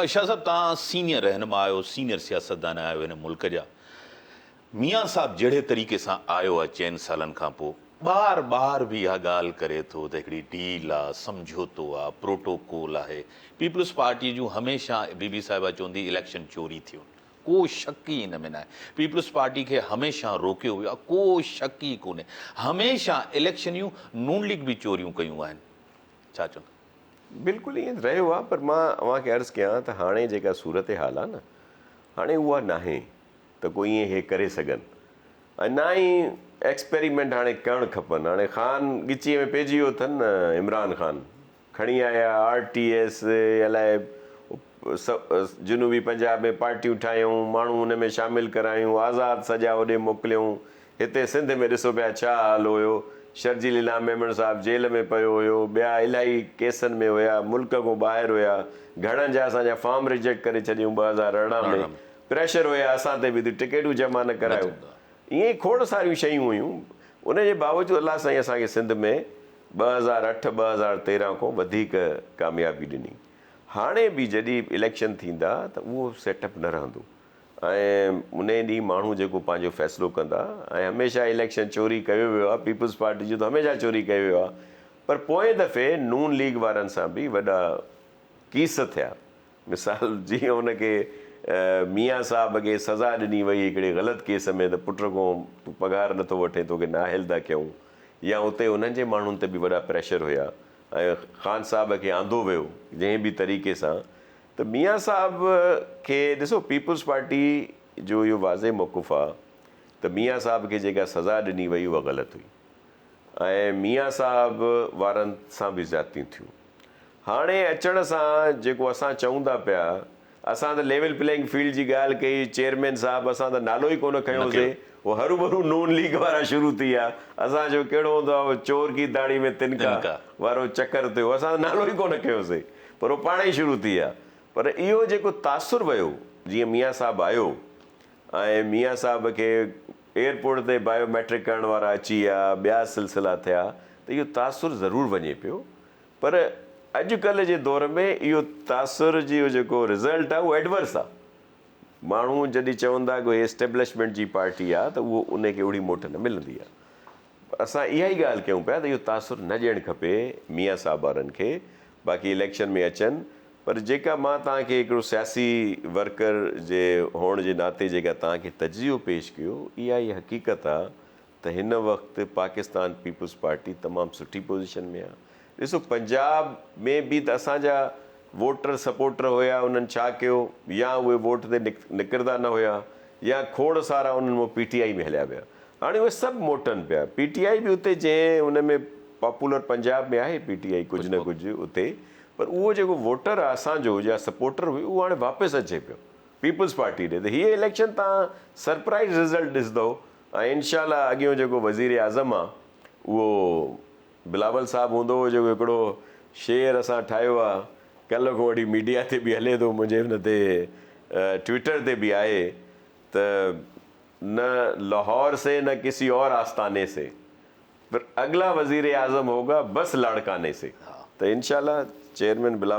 شاهه صاحب توهان سينيئر رهنما آهيو، سينيئر سياستدان آهيو هن ملڪ جا. ميان صاحب جهڙي طريقي سان آيو آهي چئن سالن کان پوء بار بار به اها ڳالهه ڪري ٿو ته هڪڙي ڊيل آ، سمجهوتو آ، پروٽوڪول آهي. پيپلز پارٽي جون هميشه بي بي صاحبه چوندي اليڪشن چوري ٿيون. ڪو شڪ ئي ان ۾ ناهي. پيپلز پارٽي کي هميشه روڪيو ويو آهي، ڪو شڪ ئي ڪونهي. هميشه اليڪشنيون نون ليگ به چوريون ڪيون آهن. ڇا چوندا؟ بلڪل ائين رهيو آهي پر مان اوهان کي عرض ڪيان ته هاڻي جيڪا صورتحال آهي نه هاڻي اها ناهي ته ڪو ائين هي ڪري سگهن ۽ نه ئي ايڪسپيريمينٽ هاڻي ڪرڻ کپن هاڻي خان ڳچيء ۾ پئجي ويو اٿن نه عمران خان کڻي آيا آر ٽي ايس الائي جنوبي پنجاب ۾ پارٽيون ٺاهيون ماڻهو ان ۾ شامل ڪرايون آزاد سڄا اوڏي موڪليون هتي سنڌ ۾ ڏسو پيا ڇا حال هيو شرجيل انعام ميمڻ صاحب جيل ۾ پيو هيو ٻيا الاهي ڪيسن ۾ هيا ملڪ کان ٻاهر هيا گهڻن جا اسان جا فارم ريجيڪٽ ڪري ڇڏيون 2018 ۾ پريشر هيا اسان تي به ته ٽڪيٽون جمع نه ڪرايو ائين ئي کوڙ ساريون شيون هيون ان جي باوجود الله سائين اسان کي سنڌ ۾ 2008 2013 کان وڌيڪ ڪاميابي ڏني هاڻي به جڏهن اليڪشن ٿيندا ته اهو سيٽ اپ نه رهندو ۽ ان ڏينهن ماڻهو جيڪو پنهنجو فيصلو ڪندا ۽ هميشه اليڪشن چوري ڪيو ويو آهي پيپلز پارٽي جو ته هميشه چوري ڪيو ويو آهي پر پوئين دفعي نون ليگ وارن سان به وڏا ڪيس ٿيا مثال جيئن ان کي ميان صاحب کي سزا ڏني وئي هڪڙي غلط ڪيس ۾ ته پٽ کان تون پگهار نٿو وٺين توکي نااهل ٿا ڪيون يا اتي انهن جي ماڻهن تي به وڏا پريشر هيا ۽ خان صاحب کي آندو ويو جنهن به طريقي سان ته ميان صاحب کي ڏسو پيپلز پارٽي جو اهو واضح موقف آ ته ميان صاحب کي جيڪا سزا ڏني وئي اها غلط هئي ۽ ميان صاحب وارن سان به زيادتيون ٿيون. هاڻي اچڻ سان جيڪو اسان چئون ٿا پيا، اسان ته ليول پليئنگ فيلڊ جي ڳالهه ڪئي، چيئرمين صاحب اسان ته نالو ئي ڪونه کنيوسي، هو هروڀرو نون ليگ وارا شروع ٿي ويا، اسان چيو ڪهڙو هوندو آهي اهو چور ڪي داڙهي ۾ تنڪا وارو چڪر ٿيو، اسان ته نالو ئي ڪونه کنيوسي، پر هو پاڻ ئي شروع ٿي ويا. پر اهو جيڪو تاثر ويو، جيئن ميان صاحب آيو ۽ ميان صاحب کي ايئرپورٽ تي بايو ميٽرڪ ڪرڻ وارا اچي ويا، ٻيا سلسلا ٿيا ته اهو تاثر ضرور وڃي پيو پر اڄ ڪلهه جي دور ۾ اهو تاثر جي جيڪو رزلٽ آهي اهو ايڊورس آهي. ماڻهو جڏهن چوندا ڪو هي اسٽيبلشمينٽ جي پارٽي آهي ته اهو ان کي اهڙي موٽ نه ملندي آهي. اسان اها ئي ڳالهه ڪيون پيا ته اهو تاثر نه ڏيڻ کپي ميان صاحب وارن کي باقي اليڪشن ۾ اچن پر جيڪا مان توهان کي هڪڙو سياسي ورڪر جي هئڻ جي ناتي جيڪا توهان کي تجزيو پيش ڪيو اها ئي حقيقت آ ته هن وقت پاڪستان پيپلز پارٽي تمام سٺي پوزيشن ۾ آ. ڏسو پنجاب ۾ به ته اسان جا ووٽر سپورٽر هيا انهن ڇا ڪيو يا اهي ووٽ تي نڪردا نه هيا يا کوڙ سارا انهن مان پي ٽي آئي ۾ هليا ويا هاڻي اهي سڀ موٽن پيا پي ٽي آئي به اتي جنهن ان ۾ پاپولر پنجاب ۾ آهي پي ٽي آئي ڪجهه نه ڪجهه اتي پر اهو جيڪو ووٽر آ اسان جو يا سپورٽر هيو اهو هاڻي واپس اچي پيو پيپلز پارٽي ڏي ته هيء اليڪشن تان سرپرائز رزلٽ ڏسندو ۽ انشاء الله اڳيون جيڪو وزير اعظم آ اهو بلاول صاحب هوندو جيڪو هڪڙو شعر اسان ٺاهيو آ ڪلهه کان وٺي ميڊيا تي به هلي ٿو منهنجي ان تي ٽوئٽر تي به آهي ته نه لاهور سي نه ڪسي اور آستاني سي پر اگلا وزير اعظم هوگا بس لاڙڪاني سي ته انشاء الله چيئرمين بلاول.